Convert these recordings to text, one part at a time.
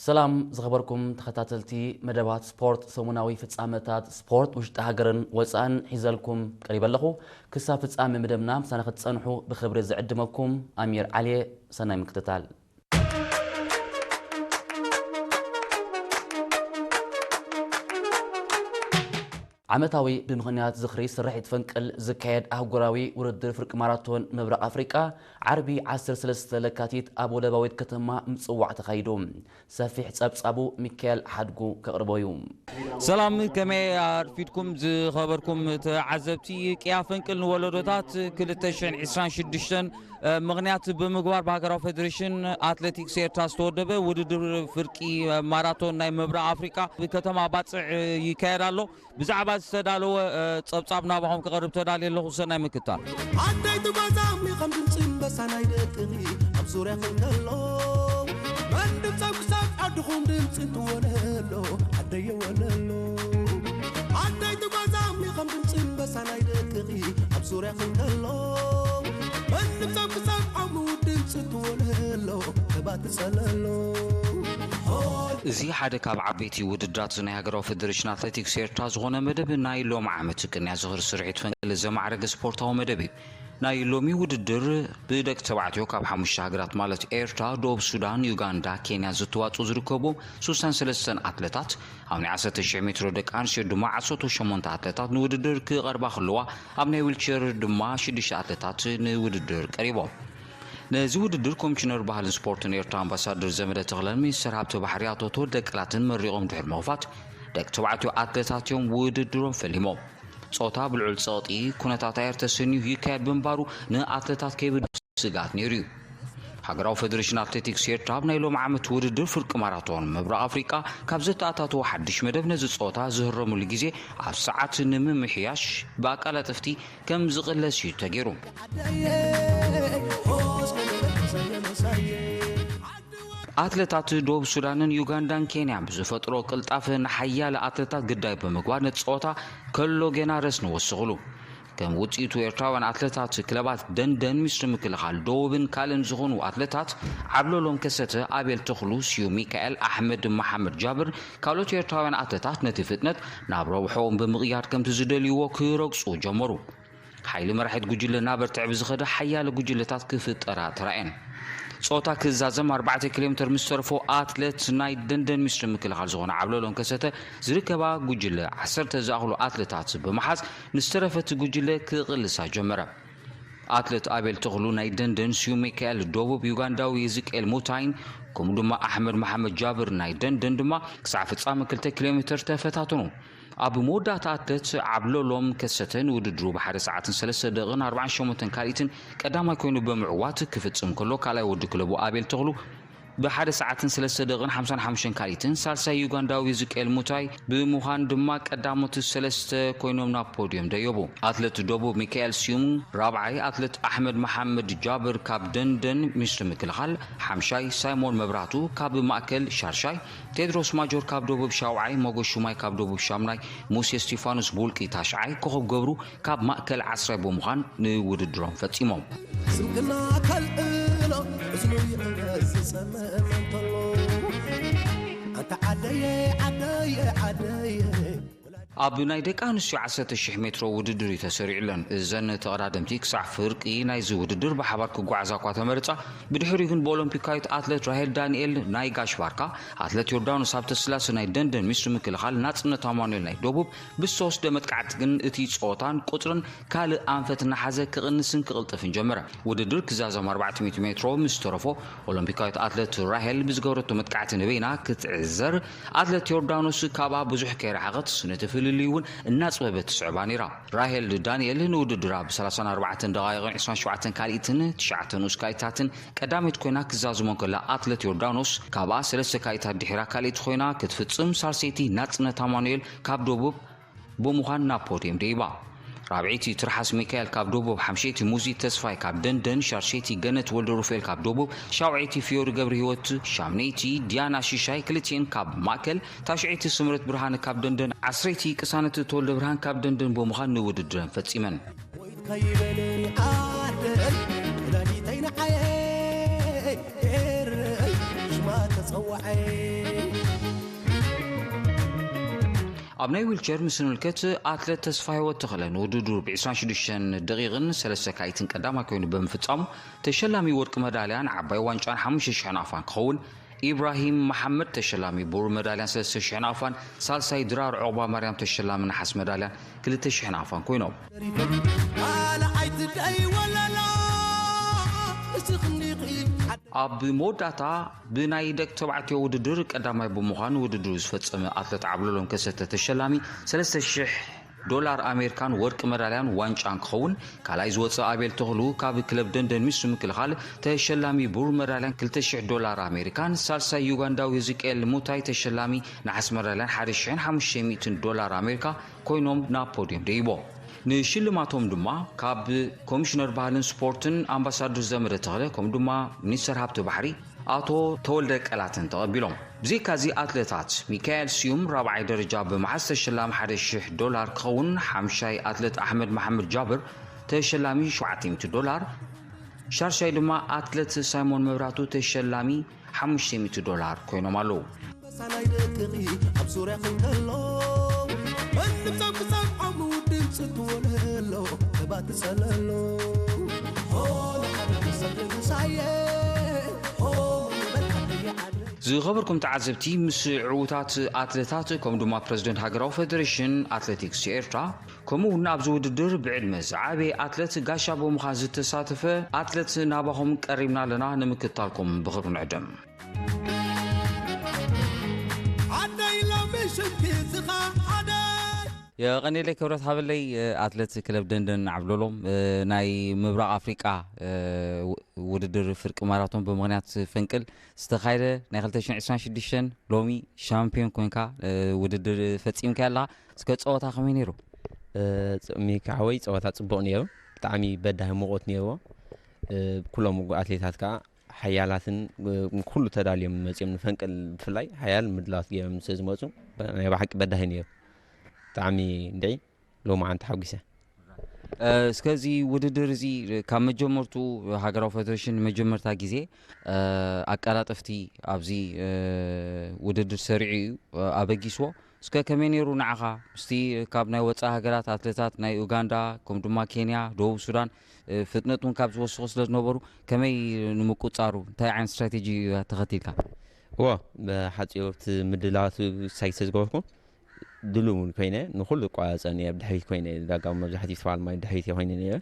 ሰላም ዝኸበርኩም ተኸታተልቲ መደባት ስፖርት፣ ሰሙናዊ ፍጻመታት ስፖርት ውሽጢ ሃገርን ወጻእን ሒዘልኩም ቀሪበ ኣለኹ። ክሳብ ፍጻመ መደብና ምሳና ክትጸንሑ ብኽብሪ ዝዕድመኩም ኣሚር ዓሊየ። ሰናይ ምክትታል። ዓመታዊ ብምኽንያት ዝኽሪ ስርሒት ፈንቅል ዝካየድ ኣህጉራዊ ውድድር ፍርቂ ማራቶን ምብራቕ ኣፍሪቃ ዓርቢ ዓሰርተ ሰለስተ ለካቲት ኣብ ወደባዊት ከተማ ምጽዋዕ ተኻይዱ። ሰፊሕ ጸብጻቡ ሚካኤል ሓድጉ ከቕርቦ እዩ። ሰላም፣ ከመይ ኣርፊድኩም ዝኸበርኩም ተዓዘብቲ? ቅያ ፈንቅል ንወለዶታት ክልተ ሽሕን ዕስራን ሽዱሽተን ምኽንያት ብምግባር ብሃገራዊ ፌዴሬሽን ኣትሌቲክስ ኤርትራ ዝተወደበ ውድድር ፍርቂ ማራቶን ናይ ምብራቕ ኣፍሪቃ ብከተማ ባጽዕ ይካየድ ኣሎ። ብዛዕባ ዝተዳለወ ጸብጻብ ናባኹም ክቐርብ ተዳልየ ኣለኹ። ሰናይ ምክታል። ኣደይ ትጓዛሚ ከም ድምፂ እምበሳ ናይ ደቅኺ ኣብ ዙርያ ክንከሎ መንድብ ጸብ ክሳብ ዓድኹም ድምፂ እንትወለሎ ኣደይ የወለሎ ኣደይ ትጓዛሚ ከም ድምፂ እምበሳ ናይ ደቅኺ ኣብ ዙርያ ክንከሎ መንድብ ጸብ ክሳብ ዓሙ ድምፂ እንትወለሎ ተባትጸለሎ እዚ ሓደ ካብ ዓበይቲ ውድድራት ናይ ሃገራዊ ፌዴሬሽን ኣትሌቲክስ ኤርትራ ዝኾነ መደብ ናይ ሎሚ ዓመት ቅንያ ዝኽሪ ስርሒት ፈንቅል ዘማዕረገ ስፖርታዊ መደብ እዩ። ናይ ሎሚ ውድድር ብደቂ ተባዕትዮ ካብ ሓሙሽተ ሃገራት ማለት ኤርትራ፣ ደቡብ ሱዳን፣ ዩጋንዳ፣ ኬንያ ዝትዋፅኡ ዝርከቡ ሱሳን ሰለስተን ኣትለታት፣ ኣብ ናይ ዓሰርተ ሽሕ ሜትሮ ደቂ ኣንስትዮ ድማ ዓሰርተ ሸሞንተ ኣትለታት ንውድድር ክቐርባ ክለዋ፣ ኣብ ናይ ዊልቸር ድማ ሽዱሽተ ኣትለታት ንውድድር ቀሪቦም። ነዚ ውድድር ኮሚሽነር ባህልን ስፖርትን ኤርትራ ኣምባሳደር ዘመደ ተኽለን ሚኒስትር ሃብቲ ባሕሪ ኣቶ ተወልደ ቃላትን መሪቖም ድሕሪ ምኽፋት፣ ደቂ ተባዕትዮ ኣትለታት እዮም ውድድሮም ፈሊሞም። ጾታ ብልዑል ጸቕጢ ኩነታት ኣየር ተሰንዩ ይካየድ ብምንባሩ ንኣትለታት ከይብድሆ ስግኣት ነይሩ እዩ። ሃገራዊ ፌደሬሽን ኣትሌቲክስ ኤርትራ ኣብ ናይ ሎሚ ዓመት ውድድር ፍርቂ ማራቶን ምብራቕ ኣፍሪቃ ካብ ዘተኣታተዎ ሓድሽ መደብ ነዚ ጸወታ ዝህረሙሉ ግዜ ኣብ ሰዓት ንምምሕያሽ ብኣቃላጥፍቲ ከም ዝቕለስ እዩ ተገይሩ። ኣትለታት ደቡብ ሱዳንን ዩጋንዳን ኬንያን ብዝፈጥሮ ቅልጣፈ ንሓያለ ኣትለታት ግዳይ ብምግባር ነቲ ጸወታ ከሎ ጌናረስ ንወስኽሉ። ከም ውጽኢቱ ኤርትራውያን ኣትለታት ክለባት ደንደን፣ ሚኒስትሪ ምክልኻል ደቡብን ካልእን ዝኾኑ ኣትለታት ዓብሎሎም ከሰተ፣ ኣቤል ተኽሉ፣ ስዩ ሚካኤል፣ ኣሕመድ መሓመድ ጃብር ካልኦት ኤርትራውያን ኣትለታት ነቲ ፍጥነት ናብ ረብሖኦም ብምቕያር ከምቲ ዝደልይዎ ክረግጹ ጀመሩ። ሓይሊ መራሒት ጉጅለ እናበርትዐ ብዝኸደ ሓያለ ጉጅለታት ክፍጠራ ተራእየን። ጾታ ክዛዘም ኣርባዕተ ኪሎ ሜትር ምስ ተርፎ ኣትለት ናይ ደንደን ሚኒስትሪ ምክልኻል ዝኾነ ዓብለሎም ከሰተ ዝርከባ ጉጅለ ዓሰርተ ዝኣኽሉ ኣትለታት ብምሓዝ ንዝተረፈት ጉጅለ ክቕልሳ ጀመረ። ኣትለት ኣቤል ተኽሉ ናይ ደንደን፣ ስዩ ሚካኤል ደቡብ፣ ዩጋንዳዊ የዝቅኤል ሙታይን ከምኡ ድማ ኣሕመድ መሓመድ ጃብር ናይ ደንደን ድማ ክሳዕ ፍጻመ ክልተ ኪሎ ሜትር ተፈታተኑ። ኣብ መወዳእታ ኣትለት ዓብለሎም ከሰተ ንውድድሩ ብሓደ ሰዓትን ሰለስተ ደቂቕን ኣርባዓን ሸሞንተን ካልኢትን ቀዳማይ ኮይኑ ብምዕዋት ክፍጽም ከሎ ካልኣይ ወዲ ክለቡ ኣቤል ተኽሉ ብሓደ ሰዓትን ሰለስተ ደቂቕን ሓምሳን ሓሙሽተን ካልኢትን ሳልሳይ ዩጋንዳዊ ዝቅኤል ሙታይ ብምዃን ድማ ቀዳሞት ሰለስተ ኮይኖም ናብ ፖድዮም ደየቡ። ኣትለት ደቡብ ሚካኤል ስዩም ራብዓይ፣ ኣትለት ኣሕመድ መሓመድ ጃብር ካብ ደንደን ሚኒስትሪ ምክልኻል ሓምሻይ፣ ሳይሞን መብራቱ ካብ ማእከል ሻርሻይ፣ ቴድሮስ ማጆር ካብ ደቡብ ሻውዓይ፣ ሞጎ ሹማይ ካብ ደቡብ ሻምናይ፣ ሙሴ እስቲፋኖስ ብውልቂ ታሽዓይ፣ ኮኸብ ገብሩ ካብ ማእከል ዓስራይ ብምዃን ንውድድሮም ፈጺሞም። ስንክና ከልእሎ እዝኑ ይዕረስ ዝጸምእ መንተሎ ኣንታ ዓደየ ዓደየ ዓደየ ኣብ ናይ ደቂ ኣንስትዮ ዓሰርተ ሽሕ ሜትሮ ውድድር እዩ ተሰሪዑለን። እዘን ተቐዳደምቲ ክሳዕ ፍርቂ ናይዚ ውድድር ብሓባር ክጓዓዛ እኳ ተመርጻ፣ ብድሕሪኡ ግን ብኦሎምፒካዊት ኣትለት ራሄል ዳንኤል ናይ ጋሽ ባርካ፣ ኣትለት ዮርዳኖስ ሃብተስላሰ ናይ ደንደን ሚኒስትሪ ምክልኻል፣ ናጽነት ኣማኑኤል ናይ ደቡብ ብዝተወስደ መጥቃዕቲ ግን እቲ ጾታን ቁጽርን ካልእ ኣንፈት እናሓዘ ክቕንስን ክቕልጥፍን ጀመረ። ውድድር ክዛዘም ኣርባዕተ ሚእቲ ሜትሮ ምስ ተረፎ፣ ኦሎምፒካዊት ኣትለት ራሄል ብዝገበረቶ መጥቃዕቲ ንበይና ክትዕዘር፣ ኣትለት ዮርዳኖስ ካብኣ ብዙሕ ከይረሓቐት፣ ነቲ ፍልልይ እውን እናጽበበት ትስዕባ ነይራ። ራሄል ዳንኤል ንውድድራ ብሰላሳን ኣርባዕተን ደቓይቕን ዕስራን ሸውዓተን ካልኢትን ትሽዓተ ንኡስ ካልኢታትን ቀዳመይቲ ኮይና ክዛዝሞ እንከላ፣ ኣትለት ዮርዳኖስ ካብኣ ሰለስተ ካልኢታት ድሒራ ካልኣይቲ ኮይና ክትፍጽም፣ ሳልሰይቲ ናጽነት ኣማኑኤል ካብ ደቡብ ብምዃን ናብ ፖድየም ደይባ። ራብዐይቲ ትርሓስ ሚካኤል ካብ ደቡብ፣ ሓምሸይቲ ሙዚት ተስፋይ ካብ ደንደን፣ ሻድሸይቲ ገነት ወልደ ሩፋኤል ካብ ደቡብ፣ ሻውዐይቲ ፍዮሪ ገብረ ህይወት፣ ሻምነይቲ ዲያና ሽሻይ፣ ክልቲኤን ካብ ማእከል፣ ታሽዐይቲ ስምረት ብርሃነ ካብ ደንደን፣ ዓስረይቲ ቅሳነት ተወልደ ብርሃን ካብ ደንደን ብምዃን ንውድድረን ፈጺመን። ከይበለኒ ዓደይ ወላዲተይ ንዓየ ኤረይ ሽማ ተጸዋዐ። ኣብ ናይ ዊልቸር ምስ ንምልከት፣ ኣትለት ተስፋ ህይወት ተኽለ ንውድድሩ ብ ዕስራን ሽዱሽተን ደቂቕን ሰለስተ ካኢትን ቀዳማይ ኮይኑ ብምፍጻሙ፣ ተሸላሚ ወርቂ መዳልያን ዓባይ ዋንጫን ሓሙሽተ ሽሕን ኣፋን ክኸውን፣ ኢብራሂም መሓመድ ተሸላሚ ብሩር መዳልያን ሰለስተ ሽሕን ኣፋን፣ ሳልሳይ ድራር ዑቕባ ማርያም ተሸላሚ ነሓስ መዳልያን ክልተ ሽሕን ኣፋን ኮይኖም። ኣብ መወዳእታ ብናይ ደቂ ተባዕትዮ ውድድር ቀዳማይ ብምዃን ውድድሩ ዝፈጸመ ኣትለት ዓብለሎም ከሰተ ተሸላሚ ሰለስተ ሽሕ ዶላር ኣሜሪካን ወርቂ መዳልያን ዋንጫን ክኸውን፣ ካልኣይ ዝወጸ ኣቤል ተኽሉ ካብ ክለብ ደንደን ሚሱ ምክልኻል ተሸላሚ ብሩር መዳልያን ክልተ ሽሕ ዶላር ኣሜሪካን፣ ሳልሳይ ዩጋንዳዊ ህዝቅኤል ሙታይ ተሸላሚ ነሓስ መዳልያን ሓደ ሽሕን ሓሙሽተ ሚእትን ዶላር ኣሜሪካ ኮይኖም ናብ ፖድዮም ደይቦም። ንሽልማቶም ድማ ካብ ኮሚሽነር ባህልን ስፖርትን ኣምባሳደር ዘመደ ተኽለ፣ ከምኡ ድማ ሚኒስተር ሃብቲ ባሕሪ ኣቶ ተወልደ ቀላተን ተቐቢሎም። ብዘይካዚ ኣትለታት ሚካኤል ስዩም ራብዓይ ደረጃ ብምሓዝ ተሸላሚ ሓደ ሽሕ ዶላር ክኸውን፣ ሓምሻይ ኣትለት ኣሕመድ መሓመድ ጃብር ተሸላሚ ሸውዓተ ሚእቲ ዶላር፣ ሻርሻይ ድማ ኣትለት ሳይሞን መብራቱ ተሸላሚ ሓሙሽተ ሚእቲ ዶላር ኮይኖም ኣለዉ። ኣንበሳ ናይ ደቅኺ ኣብ ዙርያኺ እንከሎ፣ እንብጻም ክጸብዖም ውድን ጽጉ ወለሎ፣ እባ ትጸለሎ። ሆ ንዓዲ ክሰግድ ምሳየ፣ ሆ ንበል ዓደየ ዓደ። ዝኸበርኩም ተዓዘብቲ፣ ምስ ዕዉታት ኣትለታት፣ ከም ድማ ፕረዚደንት ሃገራዊ ፌደሬሽን ኣትሌቲክስ ኤርትራ፣ ከምኡ እውን ኣብዚ ውድድር ብዕድመ ዝዓበየ ኣትለት ጋሻ ብምዃን ዝተሳተፈ ኣትለት ናባኹም ቀሪብና ኣለና፣ ንምክትታልኩም ብኽብሪ ንዕድም። ዓደይ ሎሚ ሽንቲ ዝኻ ዓደይ። የቐኔለይ ክብረት ሃበለይ፣ ኣትለት ክለብ ደንደን ዓብለሎም፣ ናይ ምብራቕ ኣፍሪቃ፣ ውድድር ፍርቂ ማራቶን ብምኽንያት ፈንቅል ዝተኻየደ ናይ ክልተ ሽሕን ዕስራን ሽዱሽተን ሎሚ ሻምፒዮን ኮንካ፣ ውድድር ፈጺምካ ኣለኻ። እስከ ጸወታ ከመይ ነይሩ? እ፣ ጸ-፣ ሚካ ሓወይ፣ ጸወታ ጽቡቕ ነይሩ። ብጣዕሚ በዳሂ ሙቐት ነይርዎ። እ፣ ኩሎም ኣትሌታት ከኣ ሓያላትን፣ እ፣ ኩሉ ተዳልዮም መጺኦም፣ ንፈንቅል ብፍላይ ሓያል ምድላዋት ገይሮም ስለ ዝመጹ፣ በ-፣ ናይ ብሓቂ በዳሂ ነይሩ። ብጣዕሚ እንድዒ ሎማዓንቲ ሓጒሰ። እ፣ እስከ እዚ ውድድር እዚ ካብ መጀመርቱ ሃገራዊ ፌደሬሽን ንመጀመርታ ግዜ፣ እ፣ ኣቀላጠፍቲ ኣብዚ፣ እ፣ ውድድር ሰሪዑ እዩ፣ እ፣ ኣበጊስዎ። እስከ ከመይ ነይሩ ንዓኻ? ምስቲ ካብ ናይ ወጻኢ ሃገራት ኣትሌታት ናይ ኡጋንዳ፣ ከም ድማ ኬንያ፣ ደቡብ ሱዳን፣ እ፣ ፍጥነት እውን ካብ ዝወስኹ ስለ ዝነበሩ፣ ከመይ ንምቁጻሩ እንታይ ዓይነት ስትራቴጂ ተኸቲልካ? እዎ፣ ብሓጺሩ ኣብቲ ምድላዋት ሳይ ስለ ዝገበርኩ ድሉው እውን ኮይነ፣ ንኹሉ እቋጸ ነየ፣ ኣብ ድሕሪት ኮይነ፣ ዳጋ መብዛሕትኡ ፍስቲቫል ማይ ድሕሪት እየ ኮይነ ነይረ።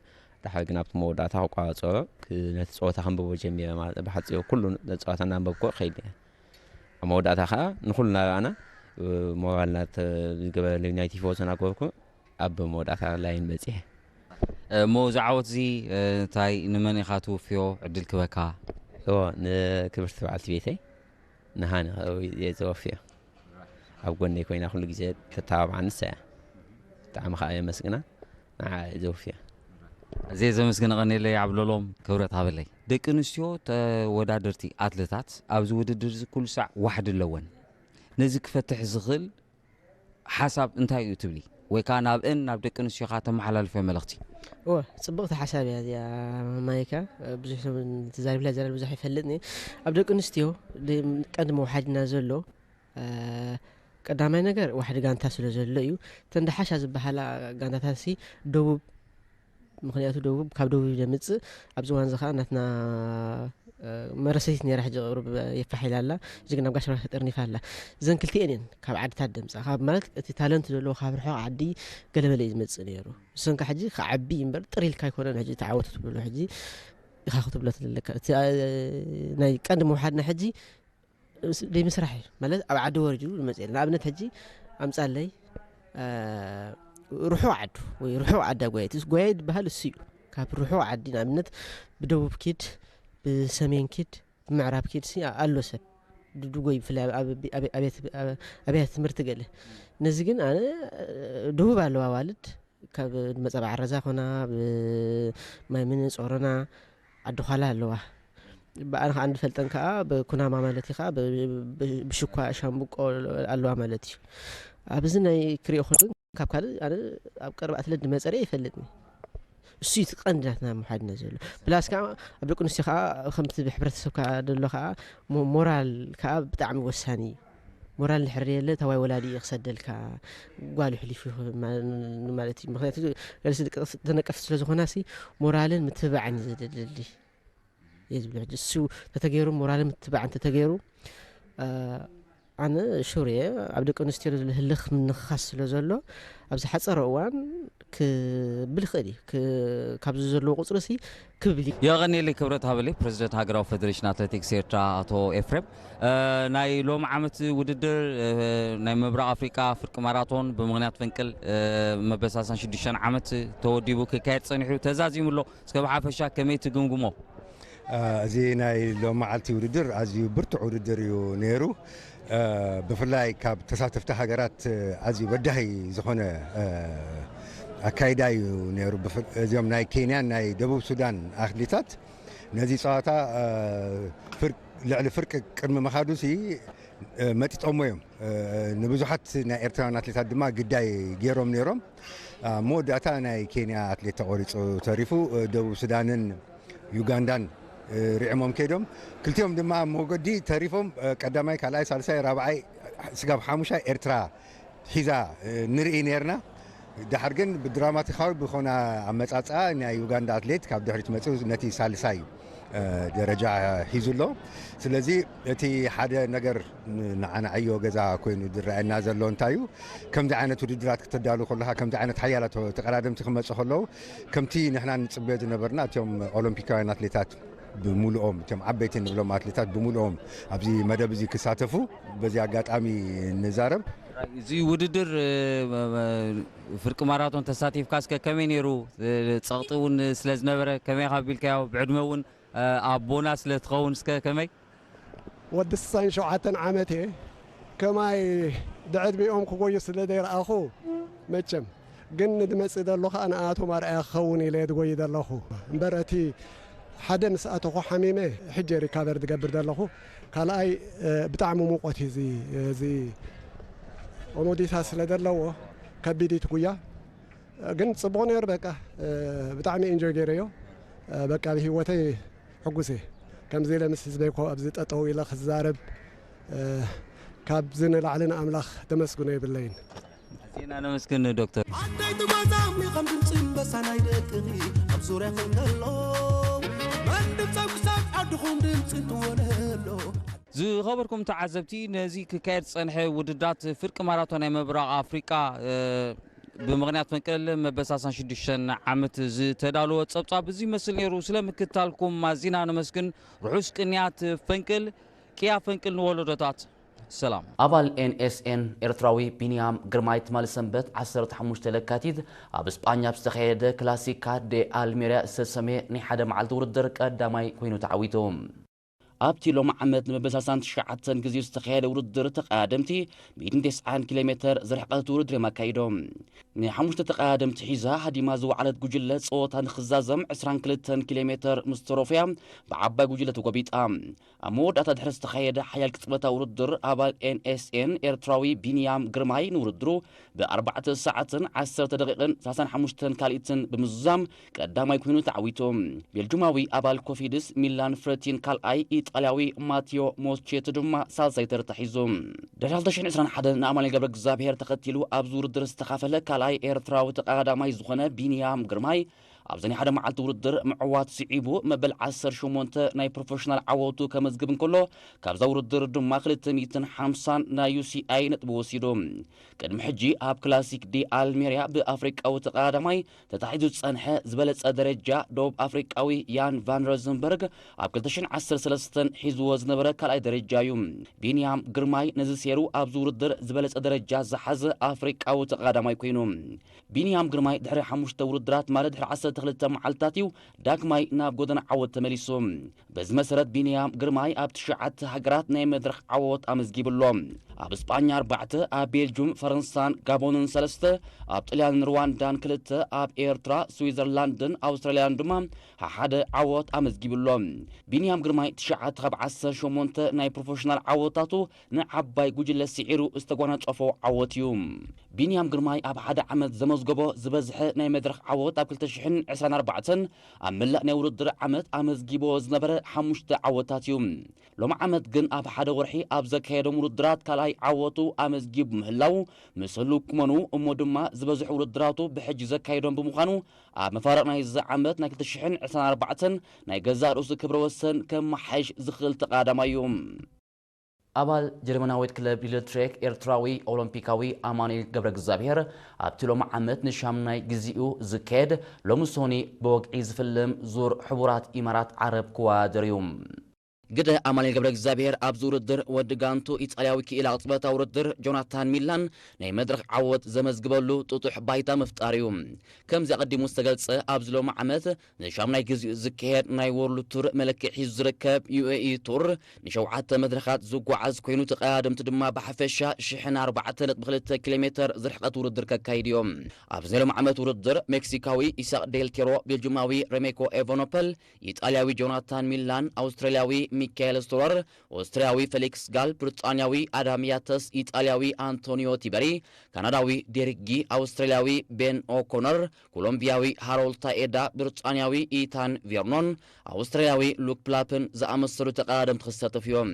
ድሓር ግን ኣብቲ መወዳእታ ክቋጸሮ፣ ክ-፣ ነቲ ጸወታ ከንብቦ ጀሚረ ማለት፣ ብሓጺሩ ኩሉ ጸወታ እናንበብኩ ከይድ ነየ። ኣብ መወዳእታ ከኣ ንኹሉ እናረኣና፣ እ፣ ሞራልና ተ-፣ ዝገበረለይ ናይ ቲፎዞ እናገበርኩ ኣብ መወዳእታ ላይን በጺሐ። እሞ እዚ ዓወት እዚ፣ እ፣ እንታይ ንመን ኢኻ ትውፍዮ? ዕድል ክበካ። እዎ፣ ንክብርቲ በዓልቲ ቤተይ ንሃኒ እየ ዘወፍዮ። ኣብ ጎነይ ኮይና ኩሉ ግዜ ተተባብዓኒ ንሳ እያ። ብጣዕሚ ከኣ የመስግና፣ ንዓ እየ ዘወፍዮ። ኣዝየ ዘመስግን። ቀኔለይ ዓብለሎም፣ ክብረት ሃበለይ። ደቂ ኣንስትዮ ተወዳደርቲ ኣትለታት ኣብዚ ውድድር እዚ ኩሉ ሳዕ ዋሕዲ ኣለወን። ነዚ ክፈትሕ ዝኽእል ሓሳብ እንታይ እዩ ትብሊ? ወይ ከኣ ናብአን፣ ናብ ደቂ ኣንስትዮ ከኣ ተመሓላልፍዮ መልእኽቲ? እወ፣ ጽብቕቲ ሓሳብ እያ እዚኣ ማይካ። ብዙሕ ሰብ ተዛሪብላ፣ ዘረባ ብዙሕ ይፈልጥኒ። ኣብ ደቂ ኣንስትዮ ድ-፣ ቀንዲ መውሓዲና ዘሎ፣ እ፣ ቀዳማይ ነገር ዋሕዲ ጋንታ ስለ ዘሎ እዩ። እተን ደሓሻ ዝበሃላ ጋንታታትሲ ደቡብ፣ ምኽንያቱ ደቡብ፣ ካብ ደቡብ እዩ ዘምጽእ። ኣብዚ እዋን እዚ ኸኣ ናትና፣ እ፣ መረሰቲት ነይራ፣ ሕጂ ቁሩብ የፋሕ ኢላ ኣላ። ሕጂ ግን ናብ ጋሽ መብራህቱ ተጠርኒፋ ኣላ። እዘን ክልቲኤን እየን ካብ ዓድታት ደምጻ፣ ካብ ማለት እቲ ታለንት ዘለዎ ካብ ርሑቕ ዓዲ ገለመለ እዩ ዝመጽእ ነይሩ። እሰን ከ ሕጂ ክዓቢ እምበር ጥር ኢልካ ኣይኮነን ሕጂ ተዓወቱ ትብሎ፣ ሕጂ ኢኻ ክትብሎ ትደለካ። እቲ፣ እ፣ ናይ ቀንዲ ምውሓድና ሕጂ ምስ-፣ ደይ ምስራሕ እዩ። ማለት ኣብ ዓዲ ወሪዱ ዝመጽእ የለን። ንኣብነት ሕጂ ኣምጻለይ፣ እ፣ ርሑቕ ዓዱ ወይ ርሑቕ ዓዳ ጎያይት። እስ-፣ ጎያይት ዝበሃል እሱ እዩ። ካብ ርሑቕ ዓዲ ንኣብነት ብደቡብ ኪድ፣ ብሰሜን ኪድ፣ ብምዕራብ ኪድ ሲ ኣ-፣ ኣሎ ሰብ። ድ-፣ ድጎይ ብፍላይ ኣብ፣ ኣብ፣ ኣብ፣ ኣብያተ፣ ኣብ፣ ኣብያተ ትምህርቲ ገለ። ነዚ ግን ኣነ፣ እ፣ ደቡብ ኣለዋ ኣዋልድ፣ ካብ መጸባዕ ረዛ ኮና፣ ብ-፣ ማይ ምን ጾሮና፣ ዓዲ ዃላ ኣለዋ። ብኣነ ከኣ እንፈልጠን ከኣ ብኩናማ ማለት እዩ ከኣ ብ-፣ ብ-፣ ብሽኳ ሻምብቆ ኣለዋ ማለት እዩ። ኣብዚ ናይ ክሪኦ ከሎ ግን ካብ ካልእ ኣነ ኣብ ቀረባ ኣትለት ዝመጸ ርኤ ይፈልጥኒ። እሱ እዩ እቲ ቀንዲ ናትና ምሓድና ዘሎ። ፕላስ ከኣ ኣብ ደቂ ኣንስትዮ ከኣ ከምቲ ብሕብረተሰብ ከኣ ዘሎ ከኣ ሞ-፣ ሞራል ከኣ ብጣዕሚ ወሳኒ እዩ። ሞራል እንድሕር የለ፣ ታዋይ ወላዲ እዩ ክሰደልካ፣ ጓሉ ሕሊፉ ይኸ-፣ ማ-፣ ማለት እዩ። ምኽንያቱ ገለ ደቂ ተነቀፍቲ ስለ ዝኾና ሲ፣ ሞራልን ምትብባዕን እዩ ዘደሊ። እየ ዝብል። ሕጂ እሱ ተተገይሩ፣ ሞራልን ምትብባዕን ተተገይሩ፣ አ፣ ኣነ ሹር እየ። ኣብ ደቂ ኣንስትዮ ዘሎ ህልኽ ምንኽኻስ ስለ ዘሎ፣ ኣብዚ ሓጸረ እዋን ክብል ይኽእል እዩ። ክ-፣ ካብዚ ዘለዎ ቁጽሪ ሲ ክብል እዩ። የቐንየለይ ክብረት ሃበለይ፣ ፕረዚደንት ሃገራዊ ፈደሬሽን ኣትሌቲክስ ኤርትራ ኣቶ ኤፍሬም። እ፣ ናይ ሎም ዓመት ውድድር፣ እ፣ ናይ ምብራቕ ኣፍሪቃ ፍርቂ ማራቶን ብምኽንያት ፈንቅል፣ እ፣ መበል ሰላሳን ሽዱሽተን ዓመት ተወዲቡ ክካየድ ጸኒሑ ተዛዚሙ ኣሎ። እስከ ብሓፈሻ ከመይ ትግምግሞ? እ፣ እዚ ናይ ሎም መዓልቲ ውድድር ኣዝዩ ብርቱዕ ውድድር እዩ ነይሩ። እ፣ ብፍላይ ካብ ተሳተፍቲ ሃገራት፣ እ፣ ኣዝዩ በዳሂ ዝኾነ፣ እ፣ ኣካይዳ እዩ ነይሩ። ብፍ-፣ እዚኦም ናይ ኬንያን ናይ ደቡብ ሱዳን ኣትሌታት ነዚ ጸዋታ፣ እ፣ ፍር-፣ ልዕሊ ፍርቂ ቅድሚ ምኻዱሲ፣ እ፣ መጢጦሞ እዮም። እ፣ ንብዙሓት ናይ ኤርትራውያን ኣትሌታት ድማ ግዳይ ገይሮም ነይሮም። ኣብ መወዳእታ ናይ ኬንያ ኣትሌት ተቖሪጹ ተሪፉ፣ እ፣ ደቡብ ሱዳንን ዩጋንዳን፣ እ፣ ርዒሞም ከይዶም። ክልቲኦም ድማ ኣብ መገዲ ተሪፎም፣ እ፣ ቀዳማይ፣ ካልኣይ፣ ሳልሳይ፣ ራብዓይ፣ ስጋብ ሓሙሻይ ኤርትራ ሒዛ፣ እ፣ ንርኢ ነርና። ደሓር ግን ብድራማቲካዊ ብኾነ ኣመጻጽኣ ናይ ዩጋንዳ ኣትሌት ካብ ድሕሪት መጺኡ ነቲ ሳልሳይ፣ እ፣ ደረጃ ሒዙ ኣሎ። ስለዚ እቲ ሓደ ነገር ን-፣ ንዓና ዕዮ ገዛ ኮይኑ ዝረኣየና ዘሎ እንታይ እዩ? ከምዚ ዓይነት ውድድራት ክተዳሉ ከለኻ፣ ከምዚ ዓይነት ሓያላት ተቐዳደምቲ ክመጹ ከለዉ፣ ከምቲ ንሕና ንጽበዮ ዝነበርና፣ እቶም ኦሎምፒካውያን ኣትሌታት ብምሉኦም፣ እቶም ዓበይቲ ንብሎም ኣትሌታት ብምሉኦም ኣብዚ መደብ እዚ ክሳተፉ በዚ ኣጋጣሚ ንዛረብ። እዚ ውድድር፣ እ፣ ፍርቂ ማራቶን ተሳቲፍካ እስከ ከመይ ነይሩ? እ፣ ጸቕጢ እውን ስለ ዝነበረ ከመይ ኢኻ ኣቢልካዮ? ብዕድመ እውን፣ እ፣ ኣቦና ስለ ትኸውን እስከ ከመይ? ወዲ ስሳን ሸውዓተን ዓመት እየ። ከማይ ብዕድሚኦም ክጎዩ ስለ ዘይረኣኹ፣ መቸም ግን ንድመጽእ ዘሎ ኸኣ ንኣቶም ኣርኣያ ክኸውን ኢለ እየ ዝጎይ ዘለኹ። እምበር እቲ ሓደ ምስ ኣተኹ ሓሚመ፣ ሕጂ ሪካቨር ዝገብር ዘለኹ። ካልኣይ፣ እ፣ ብጣዕሚ ሙቐት እዩ እዚ፣ እዚ ኦሞዲሳ ስለ ዘለዎ ከቢድ እዩ እቲ ጉያ። ግን ጽቡቕ ነይሩ በቃ። እ፣ ብጣዕሚ ኢንጆይ ገይረዮ። እ፣ በቃ ብህይወተይ ሕጉስ እየ። ከምዚ ኢለ ምስ ህዝበይ ኮ ኣብዚ ጠጠው ኢለ ክዛረብ፣ እ፣ ካብዚ ንላዕሊ ንኣምላኽ ተመስግኖ የብለይን። ኣዜና ነመስግን ዶክተር። ኣንታይ ትጓዛሚ ከም ድምፂ እምበሳ ናይ ደቅኺ ኣብ ዙርያኺ እንከሎ፣ መን ድምፂ ኣብ ክሳድ ዓድኹም ድምፂ እንትወነሎ። ዝኸበርኩም ተዓዘብቲ፣ ነዚ ክካየድ ዝጸንሐ ውድድራት ፍርቂ ማራቶን ናይ ምብራቕ ኣፍሪቃ፣ እ፣ ብምኽንያት ፈንቅል መበል ሰላሳን ሽዱሽተን ዓመት ዝተዳለወ ጸብጻብ እዚ ይመስል ነይሩ። ስለ ምክትታልኩም ኣዚና ነመስግን። ርሑስ ቅንያት ፈንቅል፣ ቅያ ፈንቅል ንወለዶታት። ሰላም። ኣባል ኤን ኤስ ኤን ኤርትራዊ ቢንያም ግርማይ ትማሊ ሰንበት ዓሰርተ ሓሙሽተ ለካቲት ኣብ ስጳኛ ኣብ ዝተኻየደ ክላሲካ ዴ ኣልሜርያ ዝተሰመየ ናይ ሓደ መዓልቲ ውድድር ቀዳማይ ኮይኑ ተዓዊቱ። ኣብቲ ሎም ዓመት ንመበል ሰላሳን ትሽዓተን ግዜ ዝተኻየደ ውድድር ተቐዳደምቲ ሚእትን ተስዓን ኪሎ ሜተር ዝርሕቐት ውድድር እዮም ኣካይዶም። ንሓሙሽተ ተቐዳደምቲ ሒዛ ሃዲማ ዝወዓለት ጉጅለ ጸወታ ንኽዛዘም ዕስራን ክልተን ኪሎ ሜተር ምስ ተረፉያ ብዓባይ ጉጅለ ተጎቢጣ። ኣብ መወዳእታ ድሕሪ ዝተኻየደ ሓያል ቅጽበታዊ ውድድር ኣባል ኤን ኤስ ኤን ኤርትራዊ ቢንያም ግርማይ ንውድድሩ ብኣርባዕተ ሰዓትን ዓሰርተ ደቂቕን ሰላሳን ሓሙሽተን ካልኢትን ብምዝዛም ቀዳማይ ኮይኑ ተዓዊቱ። ቤልጁማዊ ኣባል ኮፊድስ ሚላን ፍረቲን ካልኣይ፣ ኢጣልያዊ ማቲዮ ሞስቼቲ ድማ ሳልሳይ ተርታ ሒዙ። ድሕሪ ክልተ ሽሕን ዕስራን ሓደን ንኣማኑኤል ገብረ እግዚኣብሔር ተኸቲሉ ኣብዚ ውድድር ዝተኻፈለ ካልኣይ ኤርትራዊ ተቐዳዳማይ ዝኾነ ቢንያም ግርማይ ኣብዚ ናይ ሓደ መዓልቲ ውድድር ምዕዋት ስዒቡ መበል ዓሰርተ ሸሞንተ ናይ ፕሮፌሽናል ዓወቱ ከመዝግብ እንከሎ፣ ካብዛ ውድድር ድማ ክልተ ሚእትን ሓምሳን ናይ ዩ ሲ ኣይ ነጥቢ ወሲዱ። ቅድሚ ሕጂ ኣብ ክላሲክ ዲ ኣልሜርያ ብኣፍሪቃዊ ተቐዳዳማይ ተታሒዙ ዝጸንሐ ዝበለጸ ደረጃ ደቡብ ኣፍሪቃዊ ያን ቫን ሮዘንበርግ ኣብ ክልተ ሽሕን ዓሰርተ ሰለስተን ሒዝዎ ዝነበረ ካልኣይ ደረጃ እዩ። ቢንያም ግርማይ ነዚ ሴሩ ኣብዚ ውድድር ዝበለጸ ደረጃ ዝሓዘ ኣፍሪቃዊ ተቐዳዳማይ ኮይኑ። ቢንያም ግርማይ ድሕሪ ሓሙሽተ ውድድራት ማለት ድሕሪ ዓሰርተ ክልተ መዓልትታት እዩ ዳግማይ ናብ ጎደና ዓወት ተመሊሱ። በዚ መሰረት ቢንያም ግርማይ ኣብ ትሽዓተ ሃገራት ናይ መድረኽ ዓወት ኣመዝጊቡ ኣሎ። ኣብ ስጳኛ ኣርባዕተ፣ ኣብ ቤልጁም፣ ፈረንሳን ጋቦንን ሰለስተ፣ ኣብ ጥልያንን ሩዋንዳን ክልተ፣ ኣብ ኤርትራ፣ ስዊዘርላንድን ኣውስትራልያን ድማ ሓደ ዓወት ኣመዝጊቡ ኣሎ። ቢንያም ግርማይ ትሽዓተ ካብ ዓሰርተ ሸሞንተ ናይ ፕሮፌሽናል ዓወታቱ ንዓባይ ጉጅለ ስዒሩ ዝተጓናጸፎ ዓወት እዩ። ቢንያም ግርማይ ኣብ ሓደ ዓመት ዘመዝገቦ ዝበዝሐ ናይ መድረኽ ዓወት ኣብ ክልተ ሽሕን ዕስራን ኣርባዕተን ኣብ መላእ ናይ ውድድር ዓመት ኣመዝጊቦ ዝነበረ ሓሙሽተ ዓወታት እዩ። ሎም ዓመት ግን ኣብ ሓደ ወርሒ ኣብ ዘካየዶም ውድድራት ካልኣይ ዓወቱ ኣመዝጊቡ ምህላው፣ ምስ ህሉው ቁመኑ እሞ ድማ ዝበዝሑ ውድድራቱ ብሕጂ ዘካየዶም ብምዃኑ፣ ኣብ መፋርቕ ናይዚ ዓመት ናይ ክልተ ሽሕን ዕስራን ኣርባዕተን ናይ ገዛእ ርእሱ ክብረ ወሰን ከመሓይሽ ዝኽእል ተቓዳማይ እዩ። ኣባል ጀርመናዊት ክለብ ሊድል ትሬክ ኤርትራዊ ኦሎምፒካዊ ኣማኑኤል ገብረ እግዚኣብሔር ኣብቲ ሎም ዓመት ንሻምናይ ግዜኡ ዝካየድ ሎም ሶኒ ብወግዒ ዝፍልም ዙር ሕቡራት ኢማራት ዓረብ ክወዳደር እዩ። ግደ ኣማኑኤል ገብረ እግዚኣብሔር ኣብዚ ውድድር ወዲ ጋንቱ ኢጣልያዊ ክኢላ ቅጽበታ ውድድር ጆናታን ሚላን ናይ መድረኽ ዓወት ዘመዝግበሉ ጥጡሕ ባይታ ምፍጣር እዩ። ከምዚ ኣቐዲሙ ዝተገልጸ ኣብዚ ሎም ዓመት ንሻምናይ ግዜኡ ዝካየድ ናይ ወርልድ ቱር መለክዒ ሒዙ ዝርከብ ዩኤኢ ቱር ንሸውዓተ መድረኻት ዝጓዓዝ ኮይኑ ተቐዳደምቲ ድማ ብሓፈሻ ሽሕን ኣርባዕተ ነጥቢ ክልተ ኪሎ ሜተር ዝርሕቐት ውድድር ከካይድ እዮም። ኣብዚ ናይ ሎም ዓመት ውድድር ሜክሲካዊ ኢሳቅ ዴል ቴሮ፣ ቤልጁማዊ ሬሜኮ ኤቨኖፐል፣ ኢጣልያዊ ጆናታን ሚላን፣ ኣውስትራልያዊ ሚካኤል ስቶረር፣ ኦስትሪያዊ ፌሊክስ ጋል፣ ብሪጣንያዊ ኣዳም ያተስ፣ ኢጣልያዊ ኣንቶኒዮ ቲበሪ፣ ካናዳዊ ዴሪክ ጊ፣ ኣውስትራልያዊ ቤን ኦኮነር፣ ኮሎምቢያዊ ሃሮልድ ታኤዳ፣ ብሪጣንያዊ ኢታን ቬርኖን፣ ኣውስትራልያዊ ሉክ ፕላፕን ዝኣመሰሉ ተቐዳደምቲ ክሳተፉ እዮም።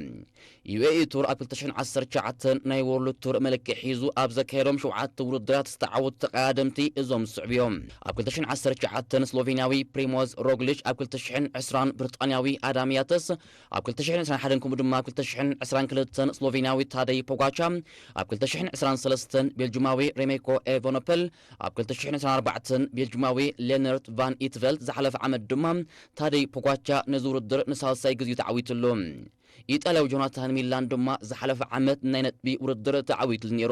ዩኤኢ ቱር ኣብ ክልተ ሽሕን ዓሰርተ ትሽዓተን ናይ ወርልድ ቱር መለክዒ ሒዙ ኣብ ዘካየዶም ሸውዓተ ውድድራት ዝተዓወቱ ተቐዳደምቲ እዞም ዝስዕቡ እዮም። ኣብ ክልተ ሽሕን ዓሰርተ ትሽዓተን ስሎቬንያዊ ፕሪሞዝ ሮግሊች፣ ኣብ ክልተ ሽሕን ዕስራን ብሪጣንያዊ ኣዳም ያተስ፣ ኣብ ክልተ ሽሕን ዕስራን ሓደን ከምኡ ድማ ኣብ ክልተ ሽሕን ዕስራን ክልተን ስሎቬንያዊ ታደይ ፖጋቻ፣ ኣብ ክልተ ሽሕን ዕስራን ሰለስተን ቤልጁማዊ ሬሜኮ ኤቨኖፐል፣ ኣብ ክልተ ሽሕን ዕስራን ኣርባዕተን ቤልጁማዊ ሌነርት ቫን ኢትቨልት፣ ዝሓለፈ ዓመት ድማ ታደይ ፖጋቻ ነዚ ውድድር ንሳልሳይ ግዜኡ ተዓዊትሉ። ኢጣልያዊ ጆናታን ሚላን ድማ ዝሓለፈ ዓመት ናይ ነጥቢ ውድድር ተዓዊትሉ ነይሩ።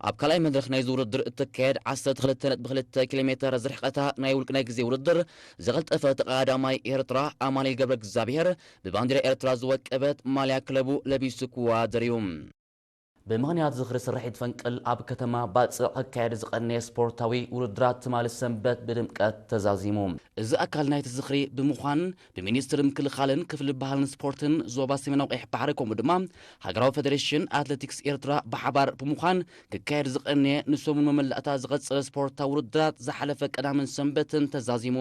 ኣብ ካልኣይ መድረኽ ናይዚ ውድድር እትካየድ ዓሰርተ ክልተ ነጥቢ ክልተ ኪሎ ሜተር ዝርሕቐታ ናይ ውልቂ ናይ ግዜ ውድድር ዝቐልጠፈ ተቐዳዳማይ ኤርትራ ኣማኑኤል ገብረ እግዚኣብሔር ብባንዲራ ኤርትራ ዝወቀበት ማልያ ክለቡ ለቢሱ ክወዳደር እዩ። ብምኽንያት ዝኽሪ ስርሒት ፈንቅል ኣብ ከተማ ባጽዕ ክካየድ ዝቐነየ ስፖርታዊ ውድድራት ትማሊ ሰንበት ብድምቀት ተዛዚሙ። እዚ ኣካል ናይቲ ዝኽሪ ብምዃን ብሚኒስትሪ ምክልኻልን ክፍሊ ባህልን ስፖርትን ዞባ ሰሜናዊ ቀይሕ ባሕሪ ከምኡ ድማ ሃገራዊ ፌዴሬሽን ኣትሌቲክስ ኤርትራ ብሓባር ብምዃን ክካየድ ዝቐነየ ንሰሙን መመላእታ ዝቐጸለ ስፖርታዊ ውድድራት ዝሓለፈ ቀዳምን ሰንበትን ተዛዚሙ።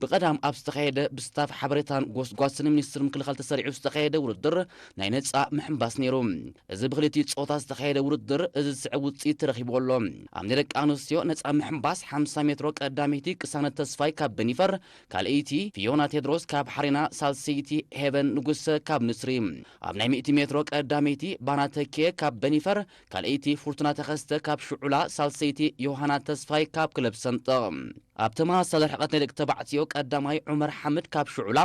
ብቐዳም ኣብ ዝተኻየደ ብስታፍ ሓበሬታን ጎስጓስን ሚኒስትሪ ምክልኻል ተሰሪዑ ዝተኻየደ ውድድር ናይ ነጻ ምሕንባስ ነይሩ። እዚ ብክልቲኡ ጾታ ዝተኻየደ ውድድር እዚ ዝስዕብ ውጽኢት ተረኺቡ ኣሎ። ኣብ ናይ ደቂ ኣንስትዮ ነጻ ምሕንባስ ሓምሳ ሜትሮ ቀዳመይቲ ቅሳነት ተስፋይ ካብ በኒፈር፣ ካልኣይቲ ፊዮና ቴድሮስ ካብ ሓሬና፣ ሳልሰይቲ ሄቨን ንጉሰ ካብ ንስሪ። ኣብ ናይ ሚእቲ ሜትሮ ቀዳመይቲ ባና ተኬ ካብ በኒፈር፣ ካልኣይቲ ፍርቱና ተኸስተ ካብ ሽዑላ፣ ሳልሰይቲ ዮሃና ተስፋይ ካብ ክለብ ሰንጠቕ። ኣብ ተመሳሳሊ ርሕቐት ናይ ደቂ ተባዕትዮ ቀዳማይ ዑመር ሓምድ ካብ ሽዑላ፣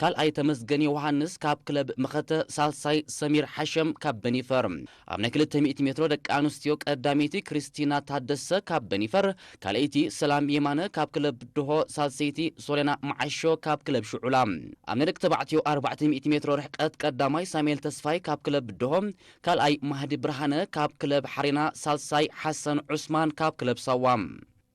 ካልኣይ ተመስገን ዮሃንስ ካብ ክለብ መኸተ፣ ሳልሳይ ሰሚር ሓሸም ካብ በኒፈር። ኣብ ናይ ክልተ ሚእቲ ሜትሮ ደቂ ኣንስትዮ ቀዳመይቲ ክርስቲና ታደሰ ካብ በኒፈር፣ ካልኣይቲ ሰላም የማነ ካብ ክለብ ብድሆ፣ ሳልሰይቲ ሶሌና መዓሾ ካብ ክለብ ሽዑላ። ኣብ ናይ ደቂ ተባዕትዮ ኣርባዕተ ሚእቲ ሜትሮ ርሕቀት ቀዳማይ ሳሙኤል ተስፋይ ካብ ክለብ ብድሆ፣ ካልኣይ ማህዲ ብርሃነ ካብ ክለብ ሓሬና፣ ሳልሳይ ሓሰን ዑስማን ካብ ክለብ ሳዋ።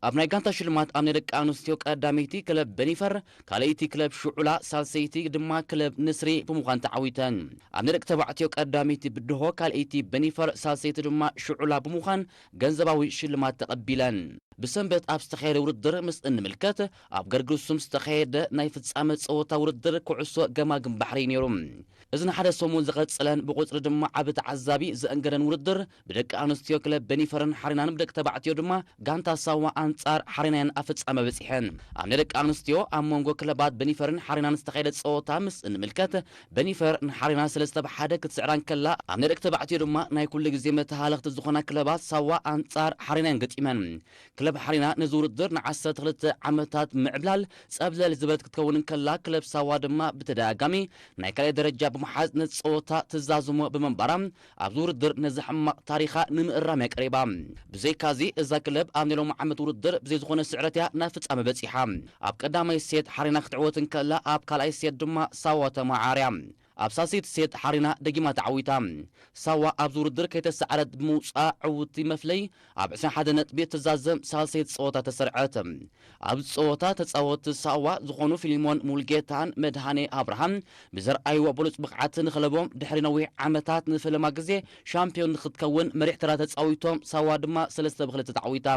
ኣብ ናይ ጋንታ ሽልማት ኣብ ናይ ደቂ ኣንስትዮ ቀዳመይቲ ክለብ በኒፈር፣ ካልኣይቲ ክለብ ሽዑላ፣ ሳልሰይቲ ድማ ክለብ ንስሪ ብምዃን ተዓዊተን። ኣብ ናይ ደቂ ተባዕትዮ ቀዳመይቲ ብድሆ፣ ካልኣይቲ በኒፈር፣ ሳልሰይቲ ድማ ሽዑላ ብምዃን ገንዘባዊ ሽልማት ተቐቢለን። ብሰንበት ኣብ ዝተኻየደ ውድድር ምስ እንምልከት፣ ኣብ ገርግሱም ዝተኻየደ ናይ ፍጻመ ጸወታ ውድድር ኩዕሶ ገማግም ባሕሪ ነይሩ። እዚ ንሓደ ሰሙን ዝቐጸለን ብቑጽሪ ድማ ዓቢ ተዓዛቢ ዘእንገደን ውድድር፣ ብደቂ ኣንስትዮ ክለብ በኒፈርን ሓሬናን፣ ብደቂ ተባዕትዮ ድማ ጋንታ ሳዋ ኣንጻር ሓሬናን ኣብ ፍጻመ በጺሐን። ኣብ ናይ ደቂ ኣንስትዮ ኣብ መንጎ ክለባት በኒፈርን ሓሬናን ዝተኻየደ ጸወታ ምስ እንምልከት፣ በኒፈር ንሓሬና ሰለስተ ብ ሓደ ክትስዕራ እንከላ፣ ኣብ ናይ ደቂ ተባዕትዮ ድማ ናይ ኩሉ ግዜ መተሃለኽቲ ዝኾና ክለባት ሳዋ ኣንጻር ሓሬናን ገጢመን። ክለብ ሓሬና ነዚ ውድድር ንዓሰርተ ክልተ ዓመታት ምዕብላል ጸብለል ዝበለት ክትከውን እንከላ፣ ክለብ ሳዋ ድማ ብተደጋጋሚ ናይ ካልኣይ ደረጃ ብምሓዝ ነቲ ጸወታ ትዛዝሞ ብምንባራ፣ ኣብዚ ውድድር ነዚ ሕማቕ ታሪኻ ንምእራም እያ ቀሪባ። ብዘይካዚ፣ እዛ ክለብ ኣብ ናይ ሎሚ ዓመት ውድድር ብዘይ ዝኾነ ስዕረት እያ ናብ ፍጻመ በጺሓ። ኣብ ቀዳማይ ሴት ሓሬና ክትዕወት እንከላ፣ ኣብ ካልኣይ ሴት ድማ ሳዋ ተመዓርያ። ኣብ ሳልሰይቲ ሴት ሓሪና ደጊማ ተዓዊታ። ሳዋ ኣብዚ ውድድር ከይተሳዕረት ብምውፅኣ ዕውቲ መፍለይ ኣብ ዕስራን ሓደን ነጥቢ እትዛዘም ሳልሰይቲ ፀወታ ተሰርዐት። ኣብዚ ፀወታ ተፃወትቲ ሳዋ ዝኾኑ ፊሊሞን ሙልጌታን መድሃኔ ኣብርሃም ብዘርኣይዎ ብሉፅ ብቕዓት ንክለቦም ድሕሪ ነዊሕ ዓመታት ንፈለማ ግዜ ሻምፒዮን ንክትከውን መሪሕ ተራ ተፃዊቶም፣ ሳዋ ድማ ሰለስተ ብክልተ ተዓዊታ።